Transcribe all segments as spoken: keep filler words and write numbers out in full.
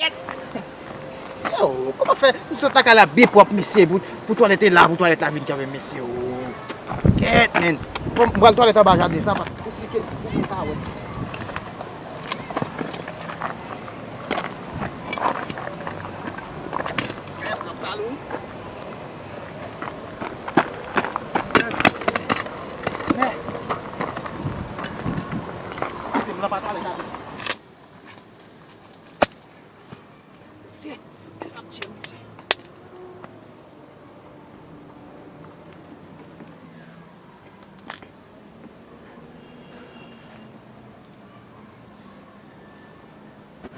Yo, kòman fè? M sot lakay la byen pwòp, mesye, pou, pou twalèt la, pou twalèt la vin kanmenm, mesye. Oh. Kèt, men. Bon, m pral twalèt anba jaden sa, paske ou si ke ou pa wè. Mesye, ap tcheke mesye.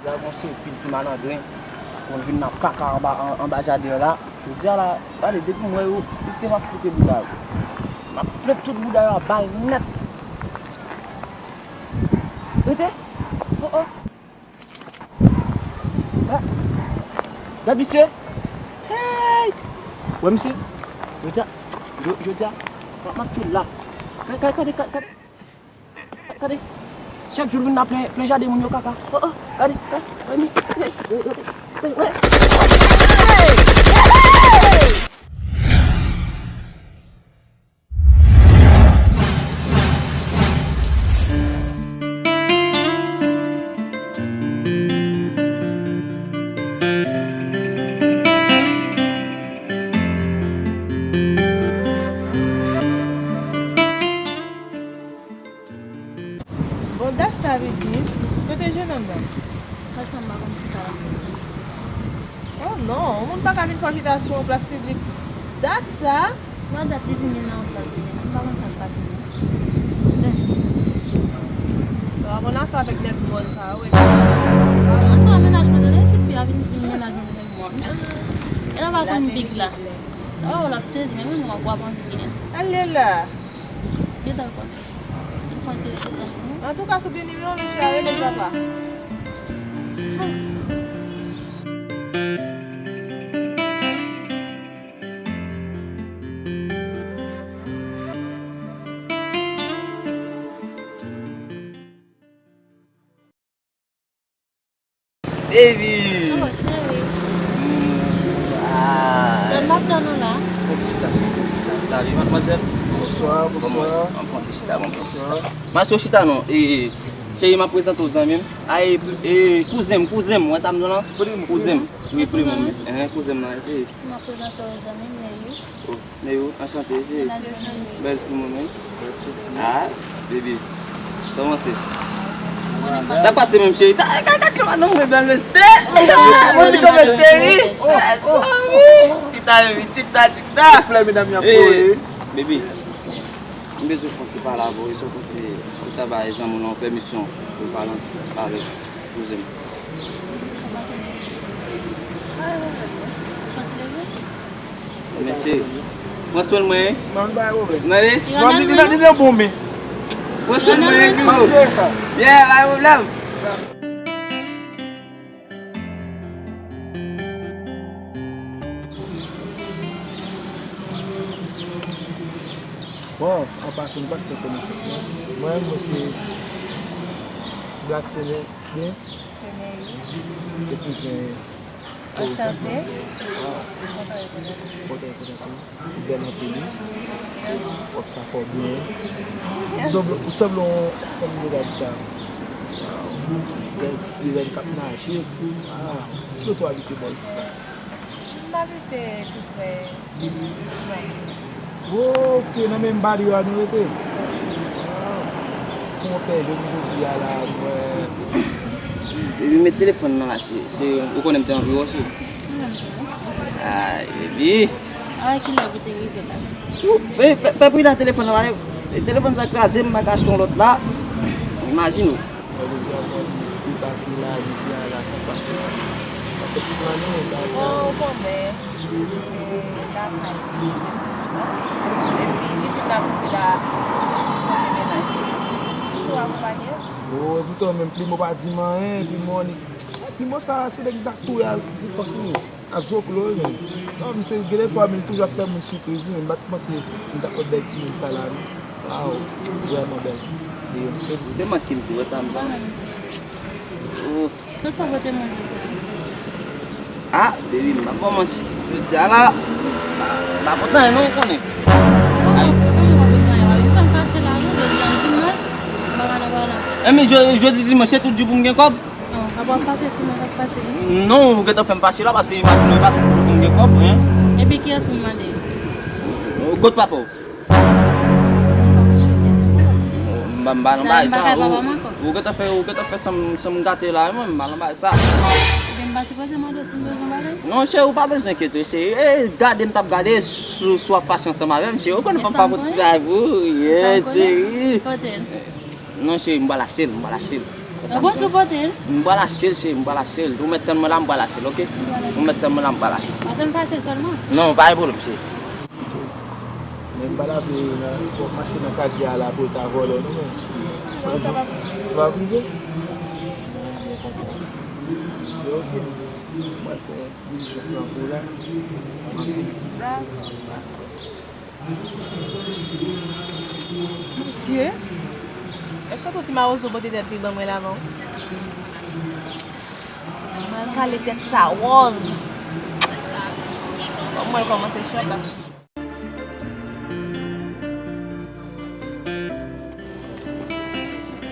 Jodi a gon seri piti malandren konn vin nan kaka anba, an, anba jaden an la. Jodi a la, gade, depi m wè yo, koute m ap koute bouda yo. M ap plen tout bouda yo a bal nèt. Rete. Oh, oh. Gad, gad misye. Hey! Wè misye. Jodi a, jo-, jodi a, m ap, m ap tchwe l la. Gade, gade, gade, gade. Gade. Chak jou l vin la plen, plen jaden moun yo kaka. Oh, oh, gade, gade, gade. Hey, hey, hey, hey, hey. Bon, dat sa, pitit, kote jenòm nan? Franchman, m pa konn kisa l ap fè. Oh non, yon moun pa ka vin fè ajitasyon nan plas piblik. Dat sa? Bon, dat li vini nan wout la, vini. M pa konn sa k pase, non. Bon, w ap ann afè avèk nèg mòn sa yo, wi. Non, se yon mennaj mwen, tande, ti fi a vin, vin mennaj mwen, nèg mòn. E l ap konn big la. Oh, l ap sezi, men mwen, w ap, w ap anvi genyen. Ale la. Gentan konn. Antouka, si w gen nimewo misye a, rele l, papa. Baby! Oh, cheri. Mm, ah. Mwen m ap tann ou la. Fon ti chita, cheri. Salut, mademoiselle. Bonsoir, bonsoir. Bon, mwen, mwen fon ti chita, bon, fon ti chita. Maso chita non. E, cheri, m ap prezante w zanmi m. A, e, e, kouzen m, kouzen m, wè sa m di w lan? Kouzen m. Kouzen m. Wi, primo m. Hein, kouzen m lan, cheri. M ap prezante w zanmi m, Neyou. Oh, Neyou, anchante, cheri. Bèl timoun, wi. Ah, baby. Kòman se? Sa pase menm, cheri? Ta, ka, ka, ka, non, mwen bèl mesye. Mon ti kòmè cheri. Chita, baby, chita, chita. Flè medam y ap voye. Baby, m bezwen fè yon ti pale avè w, e sa w panse ou ta bay zanmi w lan pèmisyon pou l pale avèk kouzen m? Mesye, pran swen mwen. Non, li pa gen pwoblèm. Tande? Non, li, li, li nan bon men. Pran swen mwen. Oh. Yeah, pa gen pwoblèm. Bon, an pasan, nou pa t fè konesans, non. Mwen, mwen se Black Sele, byen? Sele, wi. Se kouzen Anchante. Ah. Kontan rekonèt ou. Kontan rekonèt ou. Ou bèl anpil, wi. Wòb sa fè w byen. Ou sanble, ou sanble yon fanm de gad sa. Wow. Bèl ti sirèn k ap naje. Ah. Ki kote w abite bò isit la? M abite tou prè. Oke, nan menm baryo a nou rete. Kòman w fè jwenn jodi a la, mwen? Baby, met telefòn nan la, cheri. Cheri, ou konnen m te anvi wè w, cheri. Ay, baby. A kilè w te rive la? Ou, baby, fè, fè pri nan telefòn nan, telefòn sa kraze, m pa ka achte yon lòt la. Imajine w. Mwen deja pran ti pati la, jodi a la, sa k pase la? Sa fè ti planin, sa, sa. Bon, ou konnen, e, lakay li, epi isit la, pou la, pou mennaj li. Ou tou akonpanye? Bon, e poutan menm Primo pa di m anyen, Primo annik, Primo sa, se nèg k ap touye a, li fòs li. A zoklo wi menm. Non, misye gen de fwa menm li toujou ap fè moun sipriz wi, men m pa t panse si m t ap wè bèl timoun sa la non. Waw, vrèman bèl. E, se, se manke m tou, wè sa m di. Oh. Tout sa pote manje pou ou. Ah, baby, m pa ba w manti. Jodi a la, m pa, m pa kontan non, ou konnen. Kòman, kòman w pa kontan la? Ou fè m fache la, non, jodi a dimanch, m pa ka nan pale. Enben, jodi dimanch, se tout jou pou m gen kòb? Non, apa w fache sou mwen, sa k pase? Non, ou gentan fè m fache la, paske imajine w, e pa tout jou pou m gen kòb, hein. Epi kiyès pou m mande? Kot papa w? M pa, m pa nan bagay sa. Ou, ou gentan fè, ou gentan fè san m, san m gate la, mwen, m pa nan bagay sa. Ebyen, m pa sipoze mande w si m bezwen bagay? Non, cheri, ou pa bezwen enkyete, cheri. E, gade m t ap gade, si, si w ap fache ansanm avè m, cheri. Ou konnen fanm pa pot ti bagay pou ou. Yeah, cheri. Kote l? Non, cheri, m pral achte l, m pral achte l. Ou bon tou pote l? M pral achte l, cheri, m pral achte l. Ou mèt tann mwen la, m pral achte l, oke? Ou mèt tann mwen la, m pral achte l. Pa fè m fache sèlman. Non, pa gen pwoblèm, cheri. Men m pa t ap vle nan, pou mache nan katye a la pou l ta vòlò nou menm. Sa pa prive? Yo, oke. Mwen fè dilijans lan pou la. Dakò. Mesye, èske w ti mawozo pote tèt li ban mwen la, non? Mwen kale tèt sa wòz. Kòman l kòmanse chòt la?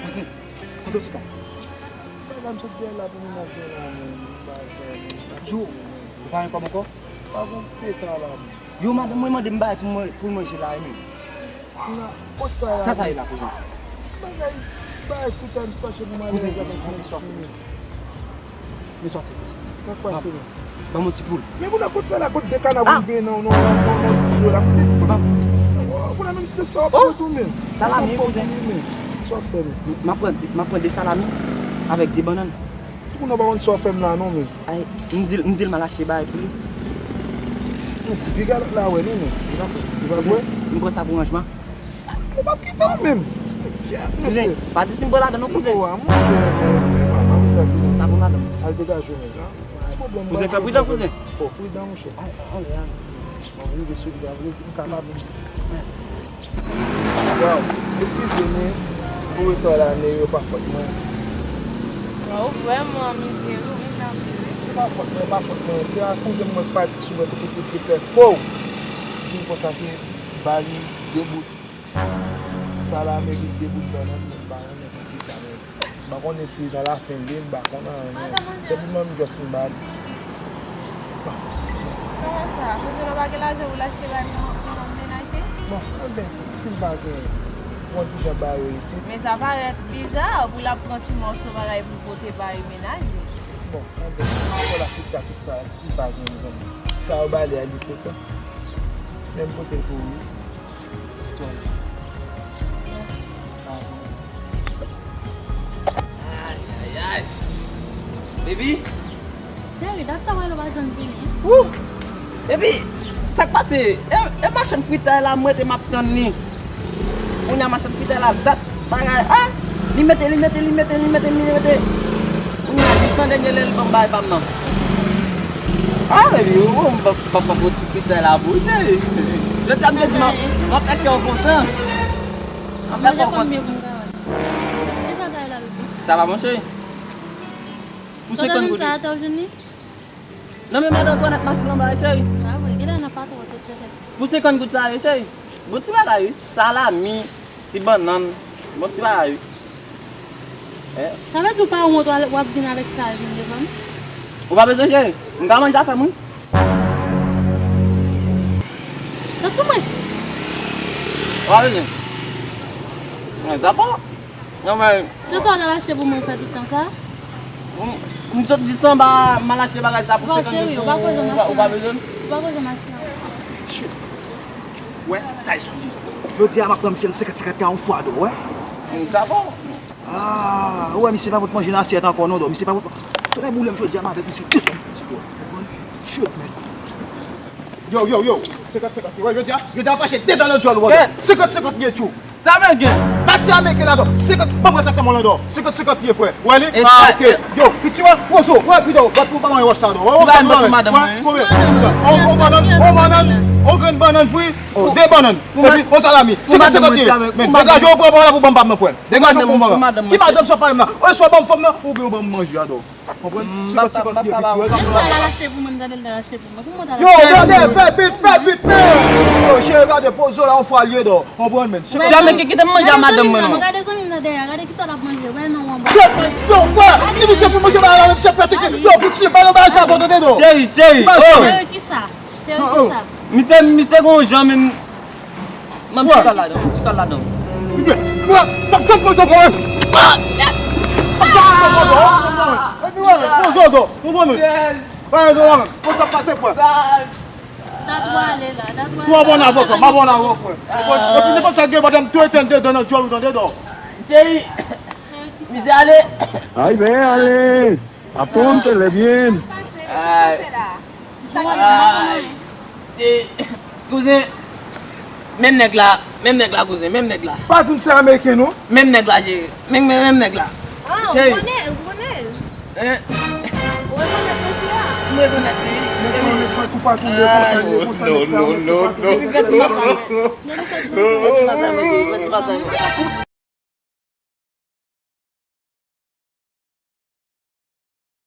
Kouzen, kote w sot la? Ti bagay m sot dèyè la pou menaj mwen la, men m pa fè. Yo, ou pa gen kòb ankò? Pa gon peta la, men. Yo, madanm mwen mande m bagay pou mwen, pou manje la, men. Sa, sa ye la, kouzen? Bagay, bagay kout la, m fache pou m ale. Kouzen, men sa w fè, kouzen. Men sa w fè, kouzen. Sa k pase la? Ban m yon ti poul. Men moun nan kot sa la, kot de kana pou m benyen nan, nan, nan, nan ti dlo la. Kote, kote, moun nan menm se sa w ap pran tou, men. Salami, kouzen. Sa w ap fè, men? M ap pran, m ap pran de salami avèk de bannann. Timoun nan pa konn sa w ap fè m la, non, men. Ay, m di l, m di l m al achte bagay pou li. Men si piga lòt la wè li, men. Li pa, li pa vre. M pran sa pou ranjman. Ou p ap kite w menm. Kouzen, pa di si m pran ladan non, kouzen. Sa pou ladan. Al degaje w menm. Kouzen, fè pridan, kouzen. Fò pridan, monchè. Anlè a. M ap rive sou li, m kapab. Waw, eskize m wi, pou retard la, men yo pa fòt mwen. Waw, ou vrèman mizere wi, mizere. E pa fòt mwen, e pa fòt mwen. Se a kouzen mwen k pati sou mwen pou kote se fè po. Vin konsa ke ba li de bout salami epi de bout bannann, men m pa renmen kite sa, men m pa konnen si nan lafen l ye, m pa konn anyen, non. Sèlman m jis m ba li. Kòman sa? Kote w pa gen lajan pou l achte bagay nan, nan menaje? Bon, anben, si, si m pa gen, mwen kijan ba yo isit. Men sa parèt biza pou l ap pran ti mòso bagay pou l pote bay menaje. Bon, anben, m ap pran la chita sou sa, si pa gen zanmi. Sa yo ba li a, li pote. Men m pote l pou ou wi. Istwa. Ay, ay, ay. Baby. Cheri, dat sa wè l ou pa janm vini. Wou! Epi, sa k pase? E, e machann fritay la, m rete m ap tann li. Kounye a machann fritay la, dat bagay, ah! Li mete, li mete, li mete, li mete, li mete. Kounye a, jis nan dènye lè, li ban m bagay pa m nan. Ah, baby, ou, ou, m p ap, p ap pran ti fritay la pou ou, cheri. Jodi a, m te di, m ap, m ap fè kè w kontan. M ap fè kè w kontan. Sa va, monchè? Pou senkant goud. Nan men madan Antoinette machin anba, cheri. Ah, wi, genlè nan patwon, se cheri. Pou senkant goud sa ye, cheri. Bon ti bagay, wi. Salami, ti bannann. Bon ti bagay, wi. Eh. Sa vle di ou pa wont w al, w ap vin avèk sa vin devan m? Ou pa bezwen, cheri. M ka manje afè m, wi. Sot sou mwen. Ou pa bezwen. Mwen, dakò. Non, men. Se sa w t al achte pou mwen fè tout tan sa? M, m sot di sa anba, m al achte bagay sa pou senkant goud pou ou, ou pa bezwen? Ou pa bezwen machin nan. Shit. Wè, sa e sonje. Jodi a, m ap pran misye nan senkant senkant ka yon fwa, dò, wè. M dakò. Ah, ou wè, misye pa pot manje nan asyèt ankò, non, dò. Misye pa pot. Tonnè boule m, jodi a, m avèk misye devan ti dò. Konprann? Shit, man. Yo, yo, yo. Senkant senkant. Wè, jodi a, jodi a, fache dedan nan djòl ou, wè. Senkant senkant, byen tchou. Sa vle gen? Ati ameriken la, dò. Senkant, ban m wè sa k fè mwen la, dò. Senkant, senkant pye, frè. Wè li? Ah, ok. Yo, piti wè, pozo, wè, piti wè, bat pou pa mwen wòch sa, dò. Wè, wè, wè, wè, wè, on, on bannann, on bannann, on grenn bannann fri, de bannann. Epi, on salami. Senkant, senkant pye. Men, degaje w, pran pawòl la pou ban m pa m nan, frè. Degaje w, pran pawòl la. Ki madanm sa pale m la? Oswa ban m fanm nan, oubyen w ban m manje a, dò. Konprann? Senkant, senkant pye, piti wè. Sa l al achte pou mwen, m tande l t al achte pou mwen. Pou mwen, t al achte pou mwen. Yo, gade, fè vit, fè vit, men! Yo, cheri, gade, pozo la, on fwa l ye, dò. Konprann, men? Jamaican, kite m manje a madanm mwen, non. Gade zanmi m nan dèyè, gade kisa l ap manje. Wè, non, w anba. Yo, frè, ti misye pou manje bagay la, men misye fè tete. Yo, piti, pa nan bagay sa, bon, tande, dò. Cheri, cheri, oh! Cheri, kisa? Cheri, kisa? Misye, misye gon jan, men. Mwen, m ti kal ladan, m ti kal ladan. Frè, frè, frè, frè, frè. Epi, wè, pozo, dò. Konprann, men? Wè, dò, wè, men. Pozo pase, frè. Dat w ale la, dat w ale la. Ou ap bon avè w, frè. M ap bon avè w, frè. Epi nenpòt sa gen, madanm, tou etèn dedan nan djòl ou, tande, dò. Cheri, misye ale. Ay, ben, ale. Apúntele bien. Ay. Ay. E, kouzen, menm nèg la, menm nèg la, kouzen, menm nèg la. Pa di m se ameriken, non. Menm nèg la, cheri. Menm, menm, menm nèg la. Ah, ou konnen, ou konnen. Hein? Ou rekonèt mesye a? M rekonèt li. Nèg sa, nèg sa, tou pa tou, nèg sa, nèg sa, nèg sa, nèg sa. Epi fè ti masanm, men. Fè ti masanm, men, cheri, fè ti masanm, men.